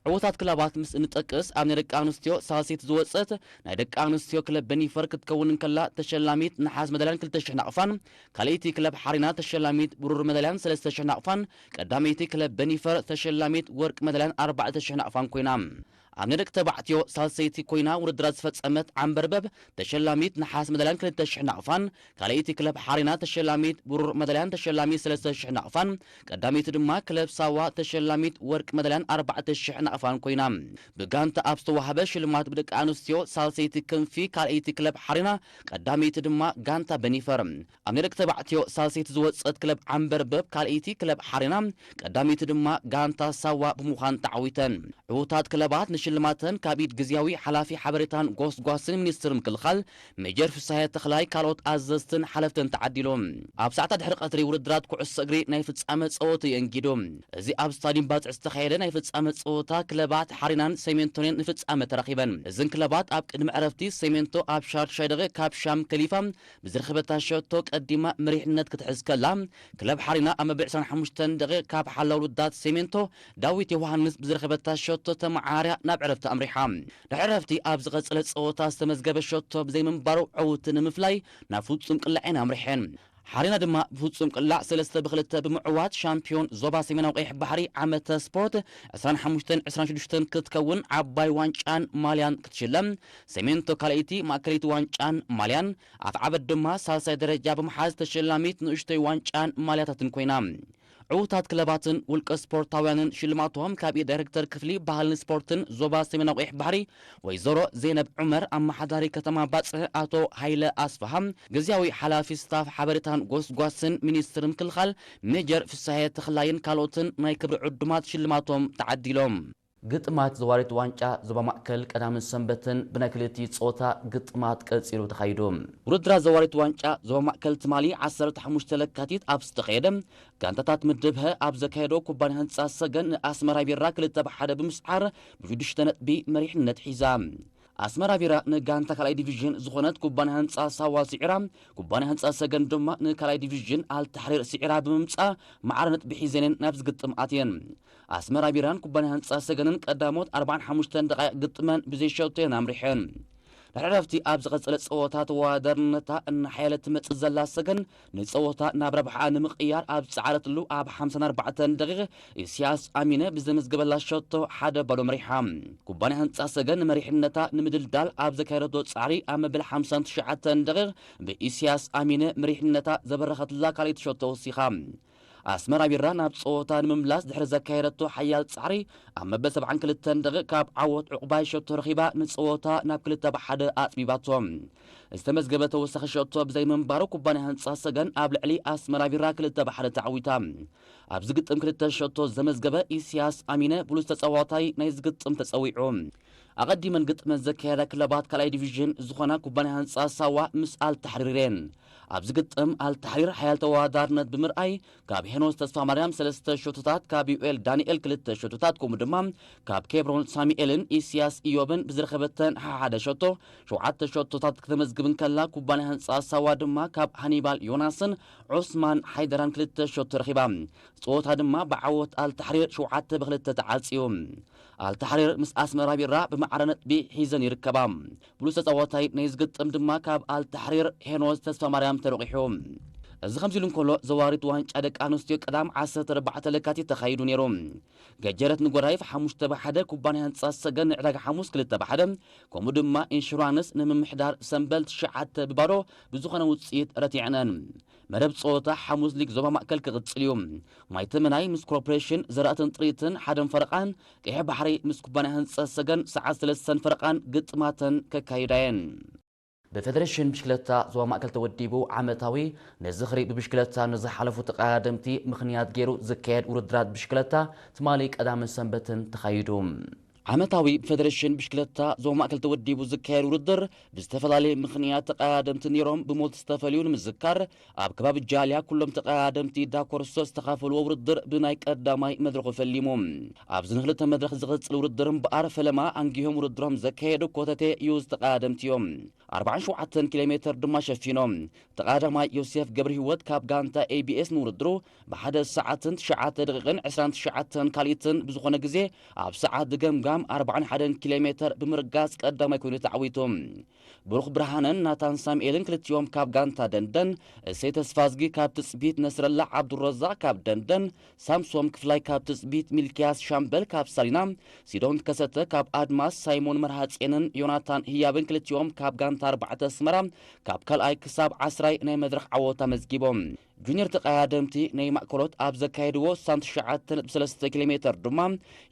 ዕውታት ክለባት ምስ እንጠቅስ ኣብ ናይ ደቂ ኣንስትዮ ሳልሰይቲ ዝወፀት ናይ ደቂ ኣንስትዮ ክለብ በኒፈር ክትከውን እንከላ ተሸላሚት ነሓስ መዳልያን ክልተ ሽሕ ናቕፋን ካልኣይቲ ክለብ ሓሪና ተሸላሚት ብሩር መዳልያን ሰለስተ ሽሕ ናቕፋን ቀዳመይቲ ክለብ በኒፈር ተሸላሚት ወርቂ መዳልያን ኣርባዕተ ሽሕ ናቕፋን ኮይና። ኣብ ናይ ደቂ ተባዕትዮ ሳልሰይቲ ኮይና ውድድራት ዝፈጸመት ዓንበርበብ ተሸላሚት ነሓስ መዳልያን ክልተ ሽሕ ናቕፋን ካልኣይቲ ክለብ ሓሪና ተሸላሚት ብሩር መዳልያን ተሸላሚት ሰለስተ ሽሕ ናቕፋን ቀዳመይቲ ድማ ክለብ ሳዋ ተሸላሚት ወርቂ መዳልያን ኣርባዕተ ሽሕ ናቕፋን ኮይና። ብጋንታ ኣብ ዝተዋህበ ሽልማት ብደቂ ኣንስትዮ ሳልሰይቲ ክንፊ ካልኣይቲ ክለብ ሓሪና ቀዳመይቲ ድማ ጋንታ በኒፈር። ኣብ ናይ ደቂ ተባዕትዮ ሳልሰይቲ ዝወጸት ክለብ ዓንበርበብ ካልኣይቲ ክለብ ሓሪና ቀዳመይቲ ድማ ጋንታ ሳዋ ብምዃን ተዓዊተን። ዕዉታት ክለባት ንሽልማተን ካብ ኢድ ግዝያዊ ሓላፊ ሓበሬታን ጎስጓስን ሚኒስትር ምክልኻል ሜጀር ፍሳሐ ተኽላይ ካልኦት ኣዘዝትን ሓለፍትን ተዓዲሎም። ኣብ ሰዓታት ድሕሪ ቀትሪ ውድድራት ኩዕሶ እግሪ ናይ ፍጻመ ጸወቱ የእንጊዱ። እዚ ኣብ ስታዲየም ባጽዕ ዝተኻየደ ናይ ፍጻመ ጸወታ ክለባት ሓሪናን ሴሜንቶን ንፍጻመ ተራኺበን። እዘን ክለባት ኣብ ቅድሚ ዕረፍቲ ሴሜንቶ ኣብ ሻርሻይ ደቂቕ ካብ ሻም ከሊፋ ብዝረኸበታ ሸቶ ቀዲማ መሪሕነት ክትሕዝ ከላ፣ ክለብ ሓሪና ኣብ መበል ዕስራን ሓሙሽተን ደቂቕ ካብ ሓላው ልውዳት ሴሜንቶ ዳዊት ዮሃንስ ብዝረኸበታ ሸቶ ተመዓርያ ናብ ዕረፍቲ ኣምሪሓ። ድሕሪ ዕረፍቲ ኣብ ዝቐጸለ ጸወታ ዝተመዝገበ ሸቶ ብዘይምንባሩ ዕውቲ ንምፍላይ ናብ ፍጹም ቅላዕ እየን ኣምሪሐን። ሓሪና ድማ ብፍጹም ቅላዕ ሰለስተ ብክልተ ብምዕዋት ሻምፒዮን ዞባ ሰሜናዊ ቀይሕ ባሕሪ ዓመተ ስፖርት ዕስራን ሓሙሽተን ዕስራን ሽዱሽተን ክትከውን ዓባይ ዋንጫን ማልያን ክትሽለም፣ ሴሜንቶ ካልኣይቲ ማእከለይቲ ዋንጫን ማልያን፣ ኣፍዓበት ድማ ሳልሳይ ደረጃ ብምሓዝ ተሸላሚት ንእሽቶይ ዋንጫን ማልያታትን ኮይና። ዕዉታት ክለባትን ውልቀ ስፖርታውያንን ሽልማቶም ካብ ኢድ ዳይሬክተር ክፍሊ ባህልን ስፖርትን ዞባ ሰሜናዊ ቀይሕ ባሕሪ ወይዘሮ ዜነብ ዑመር፣ ኣመሓዳሪ ከተማ ባጽዕ ኣቶ ሃይለ ኣስፍሃ፣ ግዝያዊ ሓላፊ ስታፍ ሓበሬታን ጎስጓስን ሚኒስትር ምክልኻል ሜጀር ፍሳሄ ተኽላይን ካልኦትን ናይ ክብሪ ዕዱማት ሽልማቶም ተዓዲሎም። ግጥማት ዘዋሪት ዋንጫ ዞባ ማእከል ቀዳምን ሰንበትን ብናይ ክልቲኡ ጸወታ ግጥማት ቀጺሉ ተኻይዱ። ውድድራት ዘዋሪት ዋንጫ ዞባ ማእከል ትማሊ ዓሰርተ ሓሙሽተ ለካቲት ኣብ ዝተኻየደ ጋንታታት ምድብ ሀ ኣብ ዘካየዶ ኩባንያ ህንጻ ሰገን ንኣስመራ ቢራ ክልተ ብ ሓደ ብምስዓር ብሽዱሽተ ነጥቢ መሪሕነት ሒዛ። ኣስመራ ቢራ ንጋንታ ካልኣይ ዲቪዥን ዝኾነት ኩባንያ ህንጻ ሳዋ ስዒራ፣ ኩባንያ ህንጻ ሰገን ድማ ንካልኣይ ዲቪዥን ኣልታሕሪር ስዒራ ብምምጻእ ማዕረ ነጥቢ ሒዘን እየን ናብዚ ግጥም ኣትየን። ኣስመራ ቢራን ኩባንያ ህንጻ ሰገንን ቀዳሞት ኣርባዓን ሓሙሽተን ደቓይቕ ግጥመን ብዘይሸቶ እየን ኣምሪሐን። ድሕሪ ዕረፍቲ ኣብ ዝቐጸለ ጸወታ ተወዳዳርነታ እናሓየለት ትመጽእ ዘላ ሰገን ንጸወታ ናብ ረብሓኣ ንምቕያር ኣብ ዝጸዓረትሉ ኣብ ሓምሳን ኣርባዕተን ደቂቕ ኢስያስ ኣሚነ ብዘመዝገበላ ሸቶ ሓደ ባዶ መሪሓ። ኩባንያ ህንጻ ሰገን ንመሪሕነታ ንምድልዳል ኣብ ዘካየደቶ ጻዕሪ ኣብ መበል ሓምሳን ትሽዓተን ደቂቕ ብኢስያስ ኣሚነ መሪሕነታ ዘበረኸትላ ካልኣይቲ ሸቶ ወሲኻ። ኣስመራ ቢራ ናብ ጸወታ ንምምላስ ድሕሪ ዘካየደቶ ሓያል ጻዕሪ ኣብ መበል ሰብዓን ክልተን ደቂቕ ካብ ዓወት ዕቑባይ ሸቶ ረኺባ ንጸወታ ናብ ክልተ ብ ሓደ ኣጽቢባቶ። ዝተመዝገበ ተወሳኺ ሸቶ ብዘይምንባሩ ኩባንያ ህንጻ ሰገን ኣብ ልዕሊ ኣስመራ ቢራ ክልተ ብ ሓደ ተዓዊታ። ኣብዚ ግጥም ክልተ ሸቶ ዘመዝገበ ኢስያስ ኣሚነ ብሉጽ ተጻዋታይ ናይዚ ግጥም ተጸዊዑ። ኣቐዲመን ግጥመን ዘካየዳ ክለባት ካልኣይ ዲቪዥን ዝኾና ኩባንያ ህንጻ ሳዋ ምስ ኣልታሕሪር እየን። ኣብዚ ግጥም ኣልታሕሪር ሓያል ተወዳዳርነት ብምርኣይ ካብ ሄኖስ ተስፋማርያም ሰለስተ ሸቶታት፣ ካብ ዩኤል ዳንኤል ክልተ ሸቶታት ከምኡ ድማ ካብ ኬብሮን ሳሙኤልን ኢስያስ ኢዮብን ብዝረኸበተን ሓደ ሸቶ ሸውዓተ ሸቶታት ክተመዝግብ እንከላ ኩባንያ ህንጻ ሳዋ ድማ ካብ ሃኒባል ዮናስን ዑስማን ሓይደራን ክልተ ሸቶ ረኺባ። ጸወታ ድማ ብዓወት ኣልታሕሪር ሸውዓተ ብ ክልተ ተዓጽዩ። ኣልታሕሪር ምስ ኣስመራ ቢራ ብማዕረ ነጥቢ ሒዘን ይርከባ። ብሉጽ ተጻዋታይ ናይ ዝግጥም ድማ ካብ ኣልታሕሪር ሄኖስ ተስፋማርያም ተረቒሑ። እዚ ከምዚ ኢሉ እንከሎ ዘዋሪት ዋንጫ ደቂ ኣንስትዮ ቀዳም ዓሰርተ ኣርባዕተ ለካቲት ተኻይዱ ነይሩ። ገጀረት ንጎዳይፍ ሓሙሽተ ብ ሓደ፣ ኩባንያ ህንጻ ሰገን ንዕዳጋ ሓሙስ ክልተ ብ ሓደ፣ ከምኡ ድማ ኢንሹራንስ ንምምሕዳር ሰምበል ትሽዓተ ብ ባዶ ብዝኾነ ውጽኢት ረቲዐነን። መደብ ጸወታ ሓሙስ ሊግ ዞባ ማእከል ክቕጽል እዩ። ማይ ተመናይ ምስ ኮርፖሬሽን ዘራእትን ጥሪትን ሓደን ፈረቓን፣ ቀይሕ ባሕሪ ምስ ኩባንያ ህንጸት ሰገን ሰዓት ሰለስተን ፈረቓን ግጥማተን ከካይዳ እየን። ብፌደሬሽን ብሽክለታ ዞባ ማእከል ተወዲቡ ዓመታዊ ንዝኽሪ ብብሽክለታ ንዝሓለፉ ተቐዳደምቲ ምኽንያት ገይሩ ዝካየድ ውድድራት ብሽክለታ ትማሊ ቀዳምን ሰንበትን ተኻይዱ። ዓመታዊ ብፈደረሽን ብሽክለታ ዞባ ማእከል ተወዲቡ ዝካየድ ውድድር ብዝተፈላለየ ምኽንያት ተቐዳደምቲ ነይሮም ብሞት ዝተፈልዩ ንምዝካር፣ ኣብ ከባቢ ጃልያ ኩሎም ተቐዳደምቲ ዳኮርሶ ዝተኻፈልዎ ውድድር ብናይ ቀዳማይ መድረኹ ፈሊሙ። ኣብዚ ንክልተ መድረኽ ዝቕጽል ውድድር እምበኣር ፈለማ ኣንጊሆም ውድድሮም ዘካየዱ ኮተቴ ዩዝ ተቐዳደምቲ እዮም። ኣርባዓን ሸውዓተን ኪሎ ሜተር ድማ ሸፊኖም። ተቐዳዳማይ ዮሴፍ ገብረ ህይወት ካብ ጋንታ ኤ ቢ ኤስ ንውድድሩ ብሓደ ሰዓትን ትሽዓተ ደቂቕን ዕስራን ትሽዓተን ካልኢትን ብዝኾነ ግዜ ኣብ ሰዓት ዝገምጋም ኣርባዓን ሓደን ኪሎ ሜተር ብምርጋጽ ቀዳማይ ኮይኑ ተዓዊቱ። ብሩኽ ብርሃነን ናታን ሳሙኤልን ክልቲኦም ካብ ጋንታ ደንደን፣ እሰይ ተስፋዝጊ ካብ ትጽቢት፣ ነስረላ ዓብዱረዛቕ ካብ ደንደን፣ ሳምሶም ክፍላይ ካብ ትጽቢት፣ ሚልክያስ ሻምበል ካብ ሳሊና፣ ሲዶን ከሰተ ካብ ኣድማስ፣ ሳይሞን መርሃጼንን ዮናታን ህያብን ክልቲኦም ካብ ጋንታ ኣርባዕተ ኣስመራ ካብ ካልኣይ ክሳብ ዓስራይ ናይ መድረኽ ዓወት ኣመዝጊቦም። ጁኒየር ተቐዳደምቲ ናይ ማእከሎት ኣብ ዘካየድዎ ስሳን ትሽዓተ ነጥቢ ሰለስተ ኪሎ ሜተር ድማ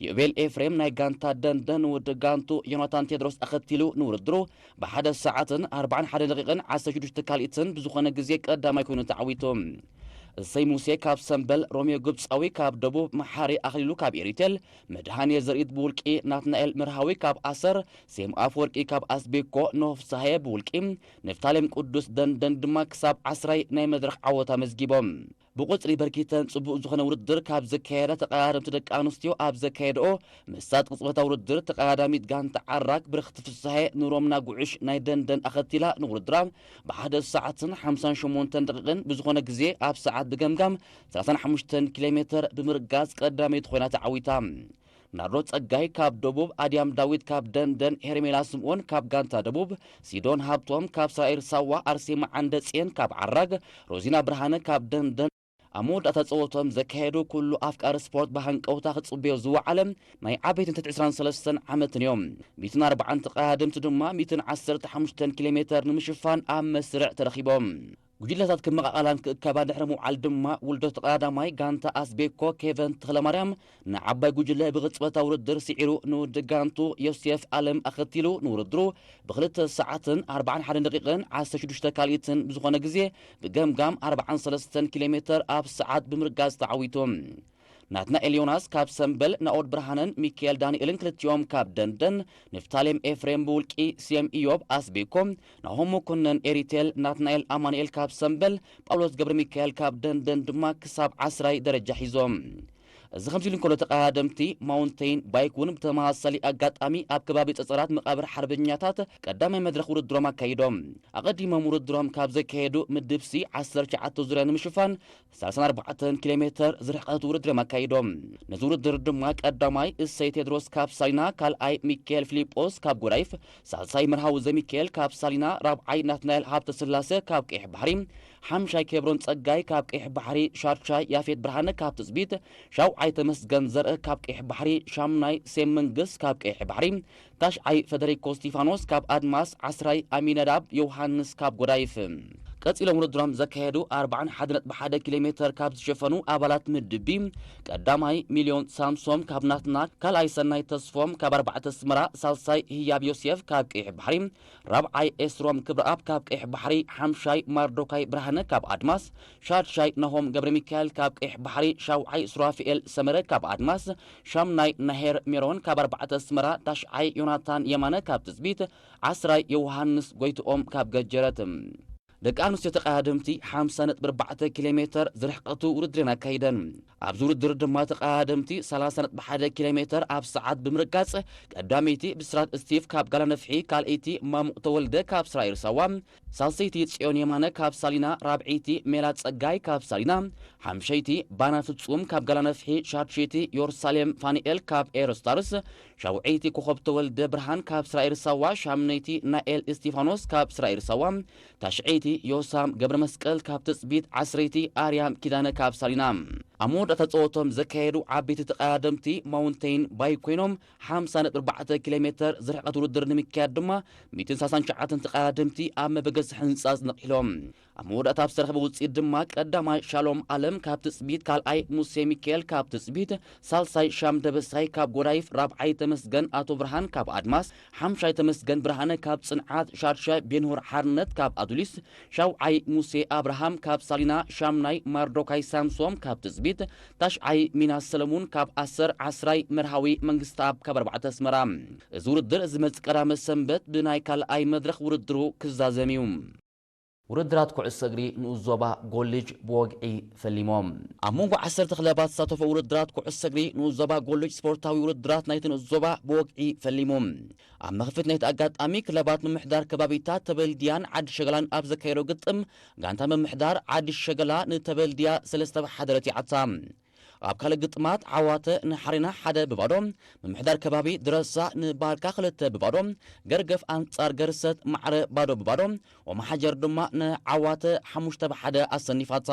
ዮቤል ኤፍሬም ናይ ጋንታ ደንደን ንውድብ ጋንቱ ዮናታን ቴድሮስ ኣኸቲሉ ንውድድሩ ብሓደ ሰዓትን ኣርባዓን ሓደ ደቂቕን ዓሰርተ ሽዱሽተ ካልኢትን ብዝኾነ ግዜ ቀዳማይ ኮይኑ ተዓዊቱ። እሰይ ሙሴ ካብ ሰምበል፣ ሮሜዮ ግብጻዊ ካብ ደቡብ፣ መሓሪ ኣኽሊሉ ካብ ኤሪቴል፣ መድሃኔ ዘርኢት ብውልቂ፣ ናትናኤል መርሃዊ ካብ ኣሰር፣ ሴም ኣፍወርቂ ካብ ኣስቤኮ፣ ኖህ ፍስሃየ ብውልቂ፣ ንፍታሌም ቅዱስ ደንደን ድማ ክሳብ ዓስራይ ናይ መድረኽ ዓወት ኣመዝጊቦም። ብቁጽሪ በርኪተን ጽቡቕ ዝኾነ ውድድር ካብ ዘካየዳ ተቐዳደምቲ ደቂ ኣንስትዮ ኣብ ዘካየድኦ መሳጥ ቅጽበታዊ ውድድር ተቐዳዳሚት ጋንታ ዓራግ ብርኽቲ ፍስሃየ ንሮምና ጉዕሽ ናይ ደንደን ኣኸቲላ ንውድድራ ብሓደ ሰዓትን ሓምሳን ሸሞንተን ደቂቕን ብዝኾነ ግዜ ኣብ ሰዓት ብገምጋም ሰላሳን ሓሙሽተን ኪሎ ሜተር ብምርጋጽ ቀዳመይቲ ኮይና ተዓዊታ። ናርዶ ጸጋይ ካብ ደቡብ፣ ኣድያም ዳዊት ካብ ደንደን፣ ሄርሜላ ስምኦን ካብ ጋንታ ደቡብ፣ ሲዶን ሃብቶም ካብ እስራኤል ሳዋ፣ ኣርሴማ ዓንደጽዮን ካብ ዓራግ፣ ሮዚና ብርሃነ ካብ ደንደን፣ ኣብ መወዳእታ ጸወቶም ዘካየዱ ኩሉ ኣፍቃሪ ስፖርት ብሃንቀውታ ክጽበዮ ዝወዓለ ናይ ዓበይትን ትሕቲ ዕስራን ሰለስተን ዓመትን እዮም። ሚእትን ኣርባዓን ተቐዳደምቲ ድማ ሚእትን ዓሰርተ ሓሙሽተን ኪሎ ሜተር ንምሽፋን ኣብ መስርዕ ተረኺቦም። ጉጅለታት ክመቓቐላን ክእከባን ድሕሪ ምውዓል ድማ ውልዶ ተቐዳዳማይ ጋንታ ኣስቤኮ ኬቨን ተኽለማርያም ንዓባይ ጉጅለ ብቕጽበታዊ ውድድር ስዒሩ ንውድብ ጋንቱ ዮሴፍ ኣለም ኣኸቲሉ ንውድድሩ ብክልተ ሰዓትን ኣርባዓን ሓደን ደቂቕን ዓሰርተ ሽዱሽተ ካልኢትን ብዝኾነ ግዜ ብገምጋም ኣርባዓን ሰለስተን ኪሎ ሜተር ኣብ ሰዓት ብምርጋጽ ተዓዊቱ። ናትናኤል ዮናስ ካብ ሰምበል፣ ናኦድ ብርሃነን ሚካኤል ዳንኤልን ክልቲኦም ካብ ደንደን፣ ንፍታሌም ኤፍሬም ብውልቂ፣ ስየም ኢዮብ ኣስቤኮ፣ ናሆም መኮነን ኤሪቴል፣ ናትናኤል ኣማኑኤል ካብ ሰምበል፣ ጳውሎስ ገብረ ሚካኤል ካብ ደንደን ድማ ክሳብ ዓስራይ ደረጃ ሒዞም። እዚ ከምዚ ኢሉ እንከሎ ተቐዳደምቲ ማውንቴን ባይክ እውን ብተመሳሳሊ ኣጋጣሚ ኣብ ከባቢ ጸጸራት መቓብር ሓርበኛታት ቀዳማይ መድረኽ ውድድሮም ኣካይዶም። ኣቐዲሞም ውድድሮም ካብ ዘካየዱ ምድብ ሲ ዓሰርተ ትሽዓተ ዙርያ ንምሽፋን ሰላሳን ኣርባዕተን ኪሎ ሜተር ዝርሕቀት ውድድር እዮም ኣካይዶም። ነዚ ውድድር ድማ ቀዳማይ እሰይ ቴድሮስ ካብ ሳሊና፣ ካልኣይ ሚካኤል ፊሊጶስ ካብ ጎዳይፍ፣ ሳልሳይ መርሃዊ ዘሚካኤል ካብ ሳሊና፣ ራብዓይ ናትናኤል ሃብተ ስላሴ ካብ ቀይሕ ባሕሪ፣ ሓምሻይ ኬብሮን ጸጋይ ካብ ቀይሕ ባሕሪ፣ ሻድሻይ ያፌት ብርሃነ ካብ ትጽቢት፣ ሻውዓይ ተመስገን ዘርእ ካብ ቀይሕ ባሕሪ፣ ሻምናይ ሴም መንግስ ካብ ቀይሕ ባሕሪ፣ ታሽዓይ ፈደሪኮ ስቲፋኖስ ካብ ኣድማስ፣ ዓስራይ ኣሚነዳብ ዮሃንስ ካብ ጎዳይፍ። ቀጺሎም ውድድሮም ዘካየዱ ኣርባዓን ሓደን ነጥቢ ሓደ ኪሎ ሜተር ካብ ዝሸፈኑ ኣባላት ምድብ ቢ፣ ቀዳማይ ሚልዮን ሳምሶም ካብ ናትና፣ ካልኣይ ሰናይ ተስፎም ካብ ኣርባዕተ ኣስመራ፣ ሳልሳይ ህያብ ዮሴፍ ካብ ቀይሕ ባሕሪ፣ ራብዓይ ኤስሮም ክብረኣብ ካብ ቀይሕ ባሕሪ፣ ሓምሻይ ማርዶካይ ብርሃነ ካብ ኣድማስ፣ ሻድሻይ ናሆም ገብረ ሚካኤል ካብ ቀይሕ ባሕሪ፣ ሻውዓይ ሱራፊኤል ሰመረ ካብ ኣድማስ፣ ሻምናይ ናሄር ሜሮን ካብ ኣርባዕተ ኣስመራ፣ ታሽዓይ ዮናታን የማነ ካብ ትጽቢት፣ ዓስራይ ዮውሃንስ ጎይትኦም ካብ ገጀረት። ደቂ ኣንስትዮ ተቐዳደምቲ ሓምሳ ነጥቢ ኣርባዕተ ኪሎ ሜተር ዝርሕቀቱ ውድድር እየን ኣካይደን። ኣብዚ ውድድር ድማ ተቐዳደምቲ ሰላሳ ነጥቢ ሓደ ኪሎ ሜተር ኣብ ሰዓት ብምርጋጽ፣ ቀዳመይቲ ብስራት ስቲቭ ካብ ጋላነፍሒ፣ ካልኣይቲ ማሙቕ ተወልደ ካብ ስራኤል ሳዋ፣ ሳልሰይቲ ጽዮን የማነ ካብ ሳሊና፣ ራብዐይቲ ሜላት ጸጋይ ካብ ሳሊና፣ ሓምሸይቲ ባና ፍጹም ካብ ጋላነፍሒ፣ ሻድሸይቲ ዮርሳሌም ፋንኤል ካብ ኤሮስታርስ፣ ሻውዐይቲ ኮኸብ ተወልደ ብርሃን ካብ ስራኤል ሳዋ፣ ሻምነይቲ ናኤል እስቲፋኖስ ካብ ስራኤል ሳዋ፣ ታሽዐይቲ ዮሳም ገብረ መስቀል ካብ ትጽቢት፣ ዓስረይቲ ኣርያም ኪዳነ ካብ ሳሊና። ኣብ መወዳእታ ጸወቶም ዘካየዱ ዓበይቲ ተቐዳደምቲ ማውንቴን ባይክ ኮይኖም፣ ሓምሳ ነጥቢ ኣርባዕተ ኪሎ ሜተር ዝርሕቀት ውድድር ንምክያድ ድማ፣ ሚእትን ሰላሳን ትሽዓተን ተቐዳደምቲ ኣብ መበገሲ ህንጻ ነቒሎም። ኣብ መወዳእታ ኣብ ዝተረኸበ ውፅኢት ድማ ቀዳማይ ሻሎም ኣለም ካብ ትፅቢት፣ ካልኣይ ሙሴ ሚካኤል ካብ ትፅቢት፣ ሳልሳይ ሻም ደበሳይ ካብ ጎዳይፍ፣ ራብዓይ ተመስገን ኣቶ ብርሃን ካብ ኣድማስ፣ ሓምሻይ ተመስገን ብርሃነ ካብ ጽንዓት፣ ሻድሻይ ቤንሆር ሓርነት ካብ ኣዱሊስ፣ ሻውዓይ ሙሴ ኣብርሃም ካብ ሳሊና፣ ሻምናይ ማርዶካይ ሳምሶም ካብ ትጽቢት፣ ታሽዓይ ሚናስ ሰለሙን ካብ ኣሰር፣ ዓስራይ መርሃዊ መንግስተኣብ ካብ ኣርባዕተ ኣስመራ። እዚ ውድድር ዝመጽእ ቀዳመ ሰንበት ብናይ ካልኣይ መድረኽ ውድድሩ ክዛዘም እዩ። ውድድራት ኩዕሶ እግሪ ንኡስ ዞባ ጎልጅ ብወግዒ ፈሊሞም። ኣብ መንጎ ዓሰርተ ክለባት ዝሳተፎ ውድድራት ኩዕሶ እግሪ ንኡስ ዞባ ጎልጅ ስፖርታዊ ውድድራት ናይቲ ንኡስ ዞባ ብወግዒ ፈሊሙ። ኣብ መኽፈቲ ናይቲ ኣጋጣሚ ክለባት ምምሕዳር ከባቢታት ተበልድያን ዓዲ ሸገላን ኣብ ዘካየዶ ግጥም ጋንታ ምምሕዳር ዓዲ ሸገላ ንተበልድያ ሰለስተ ብ ሓደ ረቲዓታ። ኣብ ካልእ ግጥማት ዓዋተ ንሓሬና ሓደ ብ ባዶ፣ ምምሕዳር ከባቢ ድረሳ ንባርካ ክልተ ብ ባዶ፣ ገርገፍ ኣንጻር ገርሰት ማዕረ ባዶ ብ ባዶ፣ ኦማሓጀር ድማ ንዓዋተ ሓሙሽተ ብ ሓደ ኣሰኒፋታ።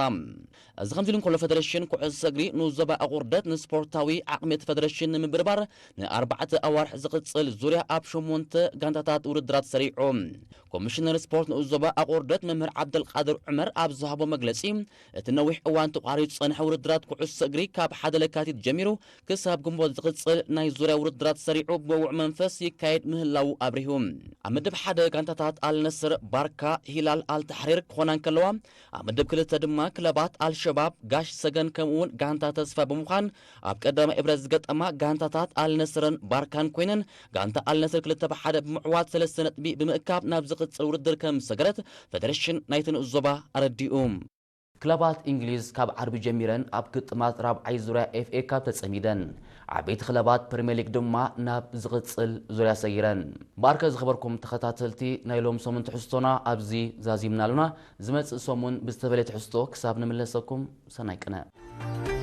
እዚ ከምዚ ኢሉ እንከሎ፣ ፈደረሽን ኩዕሶ እግሪ ንኡስ ዞባ ኣቑርደት ንስፖርታዊ ዓቕሚ እቲ ፈደረሽን ንምብርባር ንኣርባዕተ ኣዋርሕ ዝቕጽል ዙርያ ኣብ ሸሞንተ ጋንታታት ውድድራት ሰሪዑ። ኮሚሽነር ስፖርት ንኡስ ዞባ ኣቑርደት መምህር ዓብደልቃድር ዑመር ኣብ ዝሃቦ መግለጺ፣ እቲ ነዊሕ እዋን ተቋሪጹ ዝጸንሐ ውድድራት ኩዕሶ እግሪ ካብ ሓደ ለካቲት ጀሚሩ ክሳብ ግንቦት ዝቕጽል ናይ ዙርያ ውድድራት ሰሪዑ ብውዕ መንፈስ ይካየድ ምህላዉ ኣብሪሁ። ኣብ ምድብ ሓደ ጋንታታት ኣልነስር፣ ባርካ፣ ሂላል ኣልታሕሪር ክኾና እንከለዋ፣ ኣብ ምድብ ክልተ ድማ ክለባት ኣልሸባብ፣ ጋሽ ሰገን ከምኡውን ጋንታ ተስፋ ብምዃን ኣብ ቀዳማይ እብረት ዝገጠማ ጋንታታት ኣልነስርን ባርካን ኮይነን፣ ጋንታ ኣልነስር ክልተ ብ ሓደ ብምዕዋት ሰለስተ ነጥቢ ብምእካብ ናብ ዝቕጽል ውድድር ከም ዝሰገረት ፈደረሽን ናይቲ ንኡስ ዞባ ኣረዲኡ። ክለባት እንግሊዝ ካብ ዓርቢ ጀሚረን ኣብ ግጥማት ራብዓይ ዙርያ ኤፍ ኤ ካፕ ተጸሚደን። ዓበይቲ ክለባት ፕሪምየር ሊግ ድማ ናብ ዝቕጽል ዙርያ ሰጊረን። እምበኣርከ ዝኸበርኩም ተኸታተልቲ ናይ ሎም ሰሙን ትሕዝቶና ኣብዚ ዛዚምና ኣሉና። ዝመጽእ ሰሙን ብዝተፈለየ ትሕዝቶ ክሳብ ንምለሰኩም ሰናይ ቅነ።